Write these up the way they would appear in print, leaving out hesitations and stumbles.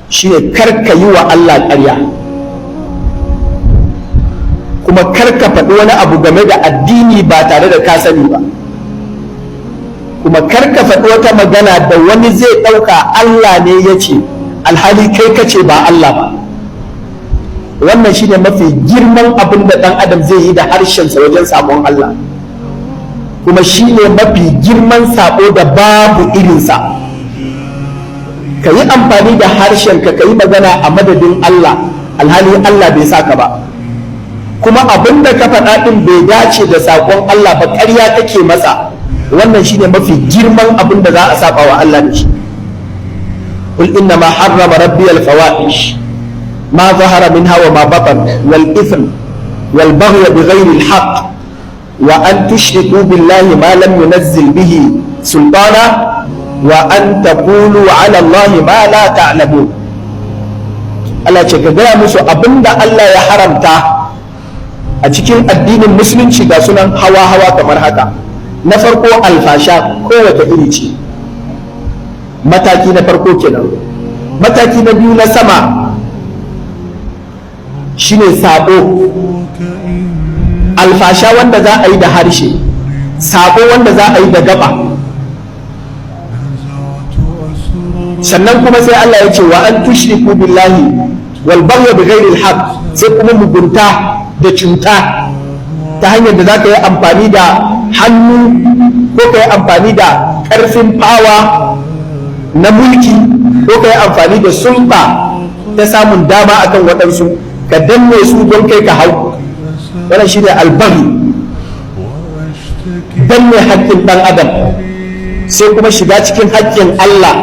Shine kar ka yi wa Allah ƙarya, kuma kar ka faɗi wani abu game da addini ba tare da ka sani ba, kuma kar ka faɗi wata magana da wani zai ɗauka Allah ne ya ce, alhali kai ka ce ba Allah ba. Wannan shine mafi girman abin da ɗan adam zai yi da harshensa wajen sabon Allah, kuma shine mafi girman sabo da babu irinsa. Ka yi amfani da harshenka ka yi magana a madadin Allah, alhali Allah bai sa ka ba, kuma abin da ka faɗa ɗin bai dace da saƙon Allah ba, ƙarya kake masa. Wannan shine mafi girman abin da za a saba wa Allah da shi. قل إنما حرم ربي الفواحش ما ظهر منها وما بطن والإثم والبغي بغير الحق وأن تشركوا بالله ما لم ينزل به سلطانا وأن تقولوا على الله ما لا تعلمون. Allah ce ka gaya musu abinda Allah ya haramta a cikin addinin Musulunci, ga sunan hawa-hawa kamar haka. Na farko, alfasha kowace iri ce, mataki na farko kenan. Mataki na biyu na sama shine sabo, alfasha wanda za a yi da harshe, sabo wanda za a yi da gaba. Sannan kuma sai Allah ya ce وأن تشركوا بالله والبغي بغير الحق. Sai kuma mugunta da cuta ta hanyar da za ka yi amfani da hannu ko ka yi amfani da ƙarfin power na mulki ko ka yi amfani da sulta ta samun dama akan waɗansu, ka danne su don kai ka hau. Wannan shine البغي, danne haƙƙin ɗan adam. Sai kuma shiga cikin haƙƙin Allah,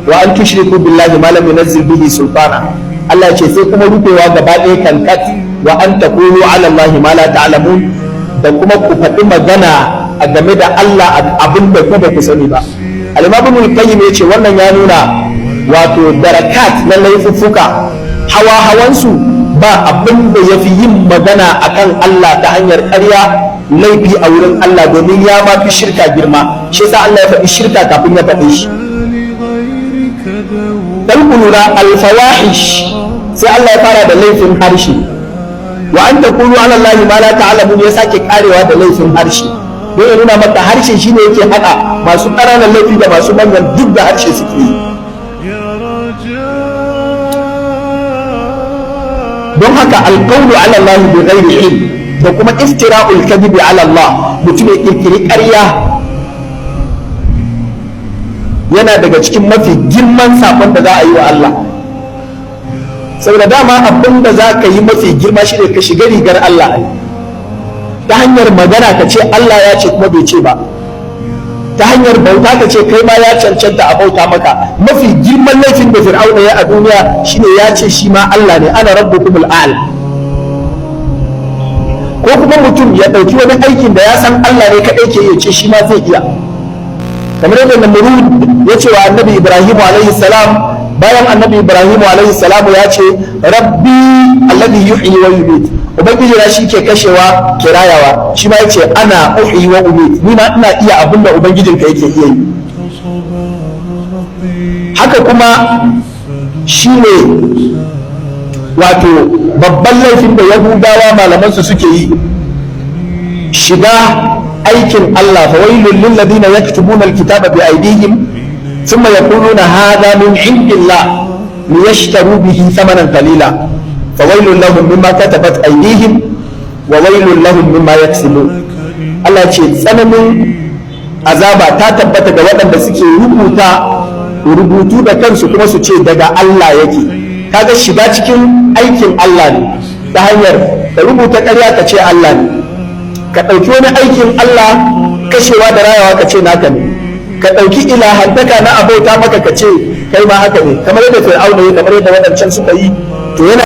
وأن تشركوا بالله ما لم ينزل به سلطانا. Allah ce sai kuma rufewa gaba ɗaya kankat, وأن تقولوا على الله ما لا تعلمون, da kuma ku faɗi magana a game da Allah abin da ku ba ku sani ba. Al-Imam Ibn Qayyim yace wannan ya nuna wato darakat na laifuffuka, hawa hawansu, ba abin da yafi yin magana akan Allah ta hanyar ƙarya laifi a wurin Allah, domin ya ma fi shirka girma. Shi yasa Allah ya faɗi shirka kafin ya faɗi shi. Dan ku lura, الفواحش sai Allah ya fara da laifin harshe, وأن تقولوا على الله ما لا تعلمون ya sake karewa da laifin harshe, don ya nuna maka harshe shine yake hada masu ƙananan laifi da masu manyan, duk da harshe suke yi. Don haka القول على الله بغير علم da kuma افتراء الكذب على الله, mutum ya kirkiri ƙarya, yana daga cikin mafi girman sabon da za a yi wa Allah. Saboda dama abin da za ka yi mafi girma shi ne ka shiga rigar Allah ta hanyar magana, ka ce Allah ya ce kuma bai ce ba, ta hanyar bauta ka ce kai ma ya cancanta a bauta maka. Mafi girman laifin da Fir'auna ya a duniya shine ya ce shi ma Allah ne, أنا ربكم الأعلى. Ko kuma mutum ya ɗauki wani aikin da ya san Allah ne kaɗai ke iya ce shi ma zai iya, kamar yadda Namrud ya ce wa Annabi Ibrahim عليه السلام, bayan Annabi Ibrahim عليه السلام ya ce ربي الذي يحيي ويميت, ubangiji na shi ke kashewa ke rayawa, shi ma yace أنا أحيي وأميت, ni ma ina iya abin da ubangijinka yake iya yi. Haka kuma shine wato babban laifin da Yahudawa malaman su suke yi, shiga aikin Allah. فويل للذين يكتبون الكتاب بأيديهم ثم يقولون هذا من عند الله ليشتروا به ثمنا قليلا فويل لهم مما كتبت أيديهم وويل لهم مما يكسبون. Allah ce tsananin azaba ta tabbata ga waɗanda suke rubuta rubutu da kansu kuma su ce daga Allah yake. Kaga shiga cikin aikin Allah ne ta hanyar ka rubuta ƙarya ka ce Allah ne, ka ɗauki wani aikin Allah, kashewa da rayawa, ka ce naka ne, ka ɗauki ilahantaka na abauta maka ka ce kai ma haka ne, kamar yadda Fir'auna ya, kamar yadda waɗancan suka yi. To yana